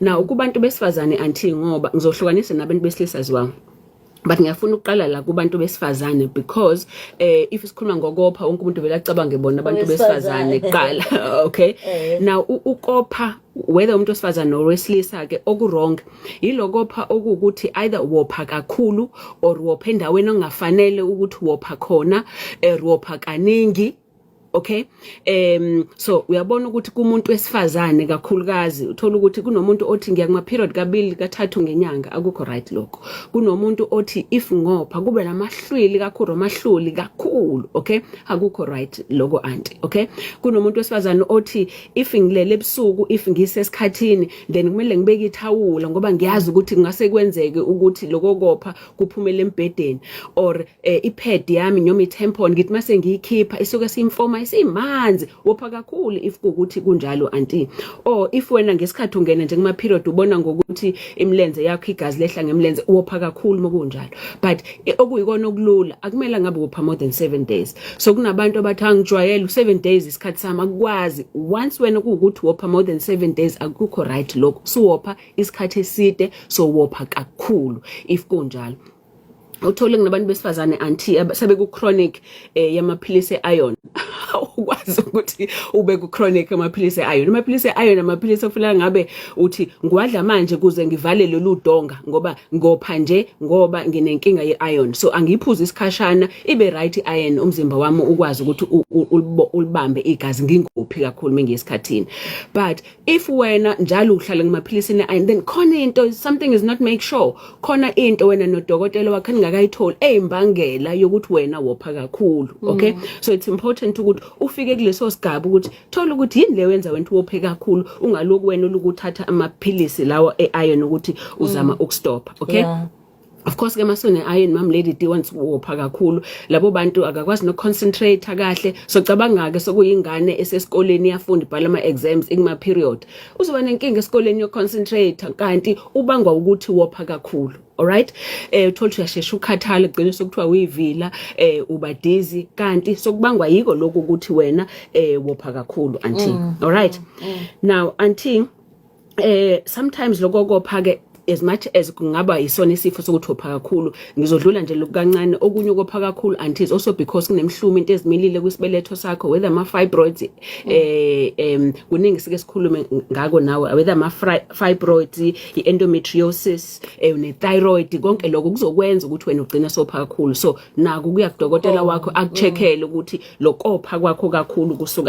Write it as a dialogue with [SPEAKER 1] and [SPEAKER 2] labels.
[SPEAKER 1] Now kubantu besifazane, auntie, ngoba ngizohlukanisa nabantu besilisa as well, but ngiyafuna ukuqala la kubantu besifazane because if sikhuluma ngokopha, wonke umuntu vele acabange bona abantu besifazane kuqala, okay? Now ukopha, whether umuntu wesifazane or wesilisa ke, oku-wrong yilokopha okuwukuthi either wopha kakhulu or wopha endaweni ongafanele ukuthi wopha khona, wopha kaningi, okay? So uyabona ukuthi kumuntu wesifazane kakhulukazi, uthola ukuthi kunomuntu othi ngiya kuma period kabili kathathu ngenyanga. Akukho right lokho. Kunomuntu othi if ngopha kube namahlwili kakhulu, amahluli kakhulu, okay? Akukho right lokho, auntie, okay? Kunomuntu wesifazane othi if ngilele ebusuku, if ngisesikhathini, then kumele ngibeke ithawula ngoba ngiyazi ukuthi kungase kwenzeke ukuthi lokho kopha kuphumele embhedeni, or i-pad yami noma i-tampon, ngithi mase ngiyikhipha isuke siyimfoma, isimanzi. Wopha kakhulu if kuwukuthi kunjalo, auntie. Or if wena ngesikhathi ungena nje kuma period ubona ngokuthi imilenze yakho, igazi lehla ngemlenze, wopha kakhulu mokunjalo. But okuyikona okulula, akumele ngabe wopha more than 7 days. So kunabantu abathi angijwayele u7 days isikhathi sami, akukwazi. Once wena kuwukuthi wopha more than 7 days, akukho right lokho. Suwopha isikhathi eside, so wopha kakhulu if kunjalo. Uthole kunabantu besifazane, auntie, sebeku chronic yamaphilisi e-iron. Ukwazi ukuthi ube ku chronic amaphilisi e-iron, amaphilisi e-iron, amaphilisi okufanele ngabe uthi ngiwadla manje kuze ngivale lolu donga, ngoba ngopha nje ngoba nginenkinga ye-iron, so angiyiphuze isikhashana ibe right i-iron, umzimba wami ukwazi ukuthi ulibambe igazi, ngingophi kakhulu mengiyesikhathini. But if wena njalo uhlala ngamaphilisini e-iron, then khona into, something is not make sure, khona into wena nodokotela wakho ningakayitholi eyimbangela yokuthi wena wopha kakhulu, okay? So it's important ukuthi ufike kuleso sigaba ukuthi thola ukuthi yini le wenza wena wophe kakhulu, ungaloku wena ulukuthatha amaphilisi lawo e-iron ukuthi uzama ukustopha, okay? Of course ke masone iron, Mam Lady D, once wopha kakhulu, labo bantu akakwazi no concentrate kahle. So cabanga ke sokuyingane esesikoleni, iyafunda, ibhala ama exams, ikuma period, uzoba nenkinga esikoleni yo concentrate, kanti ubangwa ukuthi wopha kakhulu, alright? Uthola ukuthi uyashesha ukhathala, kugcina sokuthiwa uyivila, uba dizzy, kanti sokubangwa yiko lokhu ukuthi wena wopha kakhulu, auntie, alright? Now auntie, sometimes lokho kopha ke, as much as kungaba isona isifo sokuthi wopha kakhulu, ngizodlula nje lokhu kancane. Okunye ukopha kakhulu, auntie, is also because kunemhlume, into ezimilile kwisibeletho sakho, whether ama fibroids, kuningi sike sikhulume ngako nawe, whether ama fibroids, i-endometriosis, ne-thyroid, konke lokho kuzokwenza ukuthi wena ugcina sopha kakhulu. So nako kuya kudokotela wakho akucheckele ukuthi lokopha kwakho kakhulu kusuka